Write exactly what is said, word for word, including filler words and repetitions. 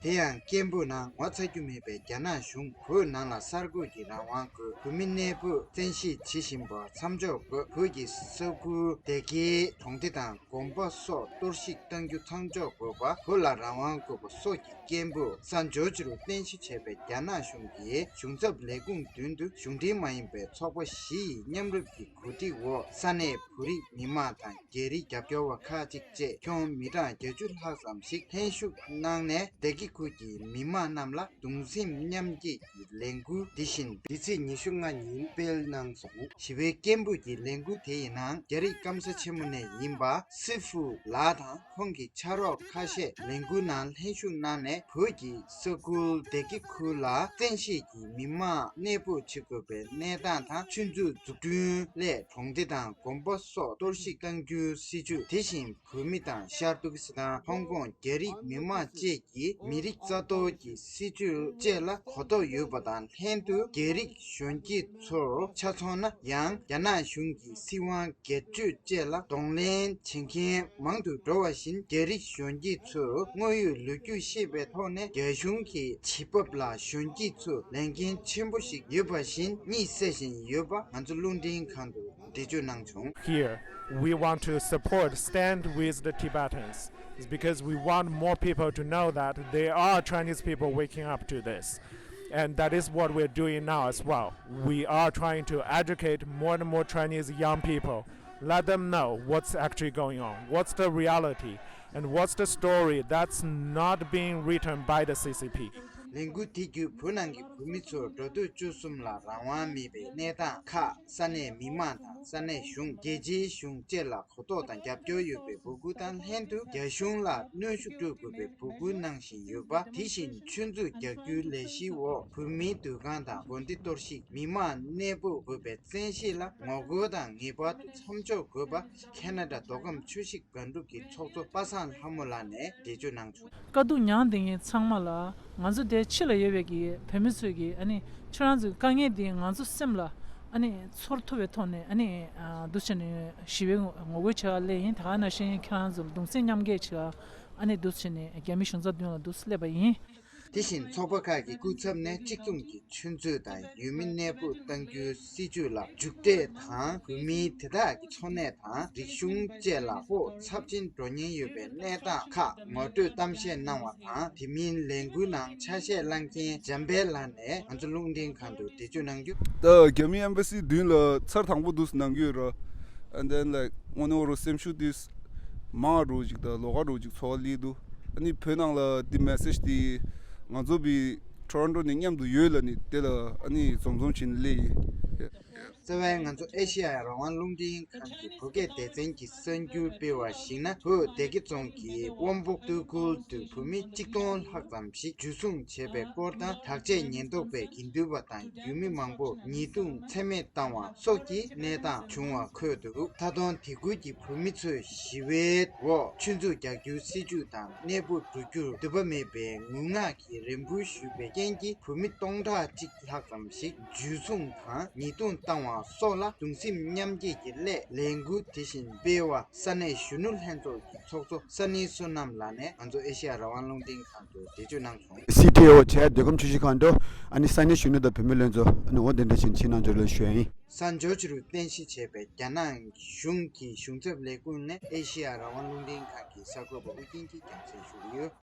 དེ་ཡང་སྐད་འབོད་ནང་ངོ་ཚ་རྒྱུ་མེད་པའི་རྒྱ་ནག་གཞུང་བོད་ནང་ལ་གསར་འགོད་ཀྱི་རང་དབང་དགོས། བོད་མི་གནས་སྤོས་བཙན་ཤེད་བྱེད་བཞིན་པ་མཚམས་འཇོག་དགོས། བོད་ཀྱི་ས་ཁུལ་སྡེ་དགེ་གྲོང་སྡེ་དང་དགོན་པ་སོགས་གཏོར་བཤིག་གཏང་རྒྱུ་མཚམས་འཇོག་དགོས་པ། བོད་ལ་རང་དབང་དགོས་པ་སོགས་ཀྱི་སྐད་འབོད་གསར་འབྱོར་ཕྱི་རུ་རྟེན་གཞི་བྱས་པའི་རྒྱ་ནག་གཞུང་གི་གཞུང་ཚབ་ལས་ཁུངས་མདུན་དུ་གཞུང་འབྲེལ་མ་ཡིན་པའི་ཚོགས་པ་བཞི་ཡི་མཉམ་རུབ་ཀྱི་གོ་སྒྲིག་འོག་ས་གནས་བོད་རིགས་མི་མང་དང་རྒྱ་རིགས་རྒྱབ་སྐྱོར་བ་ཁག་ཅིག་བཅས་ཁྱོན་མི་གྲངས་བརྒྱད་ཅུ་ལྷག་ཙམ་ཞིག་ལྷན་ཞུགས་གནང་ནས་སྡེ་དགེ་ཁུལ་གྱི་མི་མང་རྣམས་ལ་གདུང་སེམས་མཉམ་སྐྱེད་ཀྱི་ལས་འགུལ་འདི་བཞིན་འདི་ཚེས་ཉི་ཤུ་ལྔ་ཉིན་སྤེལ་གནང་སོང་། ཞི་བའི་སྐད་འབོད་ཀྱི་ལས་འགུལ་དེ་ཡི་ནང་རྒྱ་རིགས་སྐམ་ས་ཆེན་མོ་ནས་ཡིན་པ་སི་ཧྥུ་ལགས་དང་ཁོང་གི་ཕྱག་རོགས་ཁ་ཤས་ལས་འགུལ་ནང་ལྷན་ཞུགས་གནང་ནས་བོད་ཀྱི་ས་ཁུལ་སྡེ་དགེ་ཁུལ་ལ་བཙན་ཤེད་ཀྱིས་མི་མང་གནས་སྤོ་བྱེད་དགོས་པའི་གནས་སྟངས་དང་ཆུ་མཛོད་འཛུགས་སྐྲུན་སླད་གྲོང་སྡེ་དང་དགོན་པ་སོགས་གཏོར་བཤིག་གཏང་རྒྱུའི་སྲིད་བྱུས། དེ་བཞིན་བོད་མི་དང་ཤར་ཏུར་ཀི་སི་ཐན། ཧོང་ཀོང་། རྒྱ་རིགས་མི་མང་བཅས་ཀྱི་མི་རིགས་རྩ་གཏོར་གྱི་སྲིད་བྱུས་བཅས་ལ་གོ་རྟོགས་ཡོད་པ་དང་ལྷན་དུ་རྒྱ་རིགས་གཞོན་སྐྱེས་ཚོར་ཆ་མཚོན་ན་ཡང་རྒྱ་ནག་གཞུང་གི་སྲིད་དབང་སྒེར་གཅོད་བཅས་ལ་གདོང་ལེན་བྱེད་མཁན་མང་དུ་འགྲོ་བ་བཞིན་རྒྱ་རིགས་གཞོན་སྐྱེས་ཚོས་དངོས་ཡོད་ལོ་རྒྱུས་ཤེས་པའི་ཐོག་ནས་རྒྱ་གཞུང་གི་བྱེད་བབ་ལ་གཞོན་སྐྱེས་ཚོས་ལས་འགན་ཆེན་པོ་ཞིག་ཡོད་པ་བཞིན་གཉིད་སད་བཞིན་ཡོད་པ་ང་ཚོ་རླུང་འཕྲིན་ཁང་དུ་འགྲེལ་བརྗོད་གནང་བྱུང་། Here, we want to support, stand with the Tibetans. It's because we want more people to know that there are Chinese people waking up to this. And that is what we're doing now as well. We are trying to educate more and more Chinese young people, let them know what's actually going on, what's the reality, and what's the story that's not being written by the C C P. ལས་འགུལ་དེ་བརྒྱུད་བོད་ནང་གི་བོད་མི་ཚོར་འགྲོ་སྡོད་སྤྱོད་གསུམ་ལ་རང་དབང་མེད་པའི་གནས་སྟངས་ཁག་ས་གནས་མི་མང་དང་ས་གནས་གཞུང་རྒྱལ་སྤྱིའི་གཞུང་བཅས་ལ་གོ་རྟོགས་དང་རྒྱབ་སྐྱོར་ཡོད་པའི་འབོད་སྐུལ་དང་ལྷན་དུ་རྒྱ་གཞུང་ལ་གནོན་ཤུགས་སྤྲོད་དགོས་པའི་འབོད་སྐུལ་གནང་བཞིན་ཡོད་པ། དེ་བཞིན་ཆུ་མཛོད་རྒྱག་རྒྱུའི་ལས་གཞིའི་འོག་བོད་མིའི་སྡོད་ཁང་དང་དགོན་སྡེ་གཏོར་བཤིག་མི་མང་གནས་སྤོ་དགོས་པའི་བཙན་ཤེད་ལ་ངོ་རྒོལ་དང་ངེས་པར་དུ་མཚམས་འཇོག་དགོས་པ། ཁེ་ན་ཌ་མདོ་ཁམས་ཆུ་བཞི་སྒང་དྲུག་གི་ཚོགས་གཙོ་པ་སངས་ལྷ་མོ་ལགས་ནས་འགྲེལ་བརྗོད་གནང་བྱུང་། དཀའ་སྡུག་མྱངས་བསྡད་མཁན་ཚང་མ་ལ་ང་ཚོ་དེ་ཕྱི་ལ་ཡོད་པའི་གི་བོད་མི་ཚོས་གི་ཨ་ནི་ཁྱེད་རང་ཚོའི་དཀའ་ངལ་དེ་ང་ཚོ་སེམས་ལ་ཨ་ནི་ཚོར་ཐུབ་པའི་ཐོག་ནས་ཨ་ནི་འདུག་བྱས་ནས་ཞི་བའི་ངོ་རྒོལ་བྱེད་ག་སླེབས་ཡིན། ད་ག་ནང་བཞིན་ཁྱེད་རང་ཚོ་ལ་གདུང་སེམས་མཉམ་སྐྱེད་བྱེད་ག་ཨ་ནི་འདུག་བྱས་ནས་རྒྱ་མི་གཞུང་ཚབ་མདུན་ལ་འདུག་སླེབས་པ་ཡིན། དེ་བཞིན་ཚོགས་པ་ཁག་གི་སྐུ་ཚབ་ནས་གཅིག་མཚུངས་ཀྱི་ཆུ་མཛོད་དང་ཡུལ་མི་གནས་སྤོ་གཏང་རྒྱུའི་སྲིད་བྱུས་ལ་མཇུག་འབྲས་དང་བོད་མིའི་དེ་དག་གི་འཚོ་གནས་དང་རིག་གཞུང་བཅས་ལ་ཕོག་ཚབས་ཆེན་འགྲོ་ཉེན་ཡོད་པའི་གནས་སྟངས་ཁག་ངོ་སྤྲོད་གཏམ་བཤད་གནང་བ་དང་། དེ་མིན་ལས་འགུལ་ནང་ཆ་ཤས་བླངས་མཁན་འཇམ་དཔལ་ལགས་ནས་ང་ཚོ་རླུང་འཕྲིན་ཁང་དུ་འགྲེལ་བརྗོད་གནང་རྒྱུ། ད་རྒྱ་མི་ཨེམ་བྷ་སི་མདུན་ལ་ཚར་དང་པོ་འདུག་གནང་གི་ཡོད་ར། And then, like, དངོས་གནས་རུ་སེམས་ཤུགས་དེ་མང་རུ་ཅིག་དང་ལོགས་ཀ་རུ་ཅིག་ཚོར་བ་སླེབས་འདུག་ཨ་ནི་བོད་ནང་ལ་འདི་མེ་སེཇ་དེ་ང་ཚོ་བི་ཊོ་རོན་ཊོ་ནས་མཉམ་དུ་ཡོད་ལ་ནི་དེ་ལ་ཨ་ནི་འཛོམས་འཛོམས་བྱས་ནས་སླེབས་ཡིན། རྩ་བའི་ང་ཚོ་ཨེ་ཤེ་ཡ་རང་དབང་རླུང་འཕྲིན་ཁང་གི་བོད་སྐད་སྡེ་ཚན་གྱི་གསར་འགྱུར་སྤེལ་བར་གཞིགས་ན། བོད་སྡེ་དགེ་རྫོང་གི་དབོན་སྤོ་སྟོད་ཁུལ་དུ་བོད་མི་གཅིག་སྟོང་ལྷག་ཙམ་ཞིག་འཇུ་བཟུང་བྱས་པའི་སྐོར་དང་། དྲག་ཆས་ཉེན་རྟོག་པས་དགེ་འདུན་པ་དང་ཡུལ་མི་མང་པོར་ཉེས་རྡུང་མཚམས་མེད་བཏང་བ་སོགས་ཀྱི་གནས་སྟངས་བྱུང་བ་འཁོད་འདུག་མཐའ་དོན་དེ་ཁུལ་གྱི་བོད་མི་ཚོས་ཞི་བའི་འོག་ཆུ་མཛོད་རྒྱག་རྒྱུའི་སྲིད་བྱུས་དང་གནས་སྤོ་འགྲོ་རྒྱུར་འདོད་པ་མེད་པའི་ངུ་ངག་གི་རེ་འབོད་ཞུས་པའི་རྐྱེན་གྱིས་བོད་མི་སྟོང་ཕྲག་གཅིག་ལྷག་ཙམ་ཞིག་འཇུ་བཟུང་དང་ཉེས་རྡུང་བཏང་བ་སོགས་ལ་གདུང་སེམས་མཉམ་སྐྱེད་ཀྱི་སླད་ལས་འགུལ་དེ་བཞིན་སྤེལ་བ་ས་གནས་གཞོན་ནུ་ལྷན་ཚོགས་ཀྱི་ཚོགས་གཙོ་ས་ནི་བསོད་ནམས་ལགས་ནས་ང་ཚོ་ཨེ་ཤེ་ཡ་རང་དབང་རླུང་འཕྲིན་ཁང་དུ་འགྲེལ་བརྗོད་གནང་སོང་། སི་ཊི་ཨོ་བྱས་འདོད་ཁམས་ཆུ་བཞི་སྒང་དྲུག་ཨ་ནི་ས་གནས་གཞོན་ནུ་དང་བུད་མེད་ལྷན་ཚོགས་ཨ་ནི་འོ་དེ་འདྲ་བཞིན་ཕྱི་ནང་འབྱོར་ལ་ཞུ་ཡ་ཡིན། གསར་འབྱོར་ཕྱི་རུ་རྟེན་གཞི་བྱས་པའི་རྒྱ་ནག་གཞུང་གི་གཞུང་ཚབ་ལས་ཁུངས་ནས་ཨེ་ཤེ་ཡ་རང་དབང་རླུང་འཕྲིན་ཁང་གི་གསར་འགོད་པ་ཨུ་རྒྱན་གྱིས་རྒྱང་སྲིང་ཞུ་གི་ཡོད།